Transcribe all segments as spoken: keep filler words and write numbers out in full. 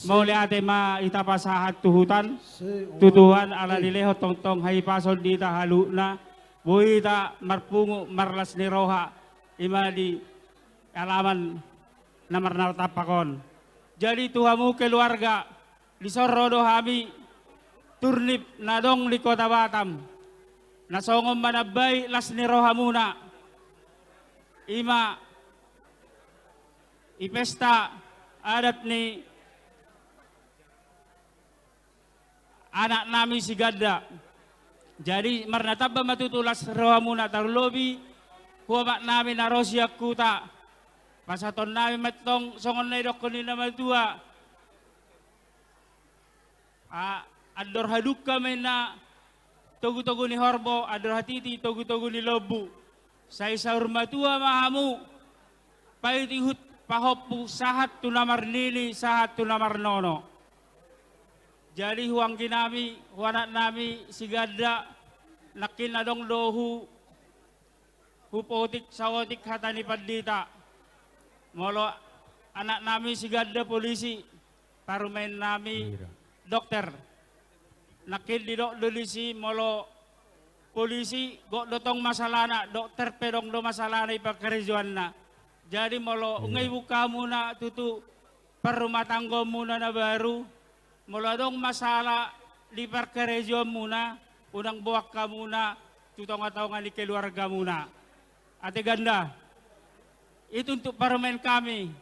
Mauliate ma hita pasahat tu Tuhan, tu Tuhan ala dilehon tongtong hahipason di hita saluhutna, boi hita marpungu marlas ni roha, i ma di alaman na marnartapak on. Jadi tu hamu keluarga, dison ro do hami, Turnip na adong di Kota Batam, na songon manambai las ni rohamuna, i ma i pesta adat ni anak nami si Ganda. Jadi marnatamba ma tutu las rohamuna, tarlobi tu amak nami na ro sian huta. Pasahaton nami ma tong songon na idokkon ni na matua. A, andor hadungka ma inna togu-togu ni horbo, andor hatiti togu-togu ni lombu. Sai saur matua ma hamu, paihutihut pahompu sahat tu na marnini, sahat tu na marnono. Jadi hu anggi nami, hu anak nami si Ganda, nangkin adong do hu, hupotik saotik hata ni pandita. Molo anak nami si Ganda polisi, parumaen nami dokter. Nangkin didok do disi molo polisi, gok do tong masalahna, dokter pe adong do masalahna di parkarejoanna. Jadi molo nunga ibuka hamuna tutu parrumatanggaonmuna na baru, molo adong masalah di parkarejoanmuna, unang boan hamuna tu tongatonga ni keluargamuna. Ate Ganda, itu untuk parumaen kami.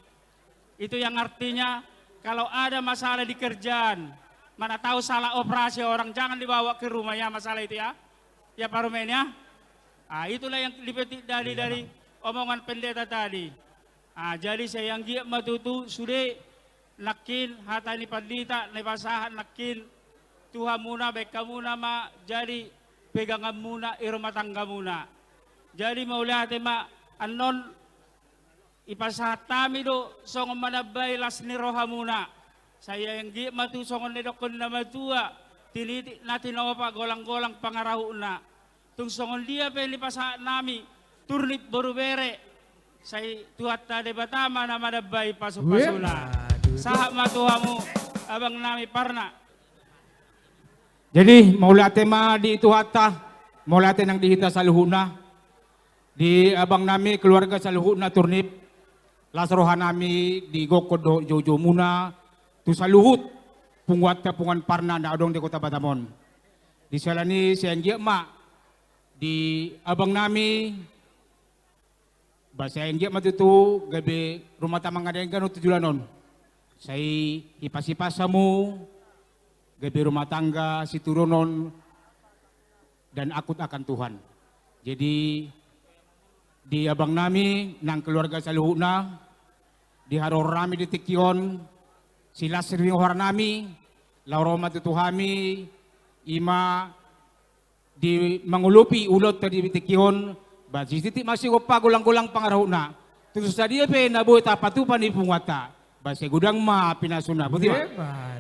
Itu yang artinya, kalau ada masalah di kerjaan, mana tahu salah operasi orang, jangan dibawa ke rumah ya masalah itu ya. Ya parumaen ya. Ah, itulah yang dipetik dari, dari omongan pendeta tadi. Ah, jadi sai anggiat ma tutu sude nangkin hata ni pandita na ipasahat nangkin tu hamuna, baen hamuna ma jadi peganganmuna i rumah tanggamuna. Jadi mauliate ma, annon ipasahat hami do songon manambai las ni rohamuna. Sai anggiat ma tutu songon na idokkon na matua, tinitik na tinopa, golanggolang pangarahutna. Tung songon dia pe nipasahat nami, Turnip boru bere, sai Tuhanta Debata ma na manambai pasupasuna. Sahat ma tu hamu abang nami Parna. Jadi mauliate ma di Tuhanta, mauliate nang di hita saluhutna, di abang nami keluarga saluhutna Turnip, las roha nami di gokhon dohot joujoumuna tu saluhut punguanta, punguan Parna na adong di Kota Batam on. Di siala ni sai anggiat ma di abang nami, ba sai anggiat ma tutu gabe rumah tangga na denggan on tu joloan on. Sai hipas-hipas hamu gabe rumah tangga siturunon dan akut akan Tuhan. Jadi di abang nami nang keluarga saluhutna, di haroro nami di tingki on, silas ni roha nami, laho ro ma tutu hami, i ma di mangolopi ulaonta di tingki on, ba sititik ma sigompa, golanggolang pangarahutna. Tung so sadia pe na boi tapatupa ni punguanta, ba sai godang ma pinasuna. Boti ma.